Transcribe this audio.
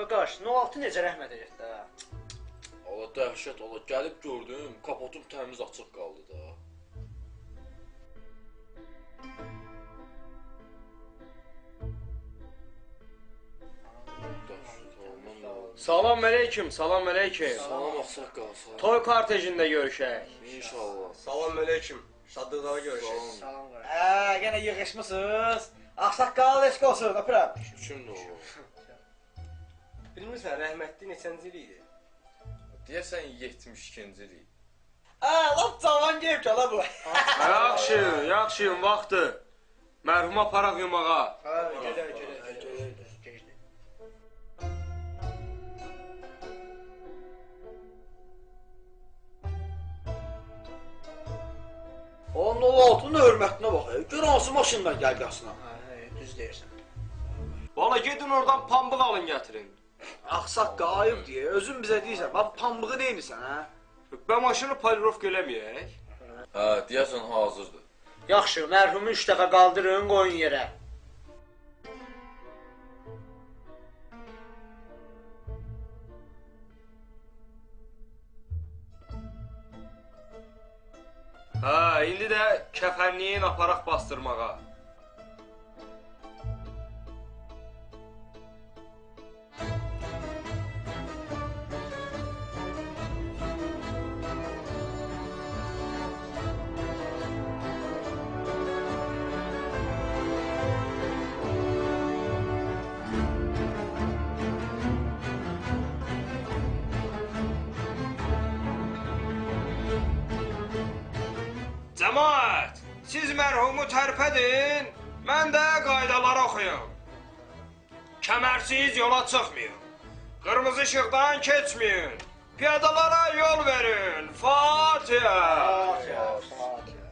Qaqaş, 06 necə rəhmət edəcək də? Allah dəhşət, Allah gəlib gördüm, kapotum təmiz açıq qaldı da. Salam əleykum, salam əleykum. Salam ağsaqqal, salam. Toy kartejində görüşək. İnşallah. Salam əleykum. Şadlıqlara görüşək. Salam qardaş. Hə, yenə yığışmısınız. Ağsaqqal eşq olsun, öpürəm. Kimdir o? Bilmirsən, rəhmətli neçənci il idi? Deyəsən 72-ci il idi. Hə, lap cavan geyib ki, ala bu. Yaxşı, yaxşı, vaxtdır. Mərhuma aparaq yumağa. Hə, gedək, gedək, gedək. O 06-nın hörmətinə bax, gör hansı maşından gəl qasına. Hə, düz deyirsən. Valla gedin oradan pambıq alın gətirin. Ağsaqqal ayıb deyə, özün bizə deyirsən, bax pambığı neynirsən, hə? Bə maşını polirovka eləməyək. Hə, deyəsən hazırdır. Yaxşı, mərhumu 3 dəfə qaldırın, qoyun yerə. Hə, indi də kəfənliyin aparaq bastırmağa. Cəmaət, siz mərhumu tərpədin, mən də qaydaları oxuyum. Kəmərsiz yola çıxmayın, qırmızı işıqdan keçməyin, piyadalara yol verin. Fatihə! Fatihə, Fatihə.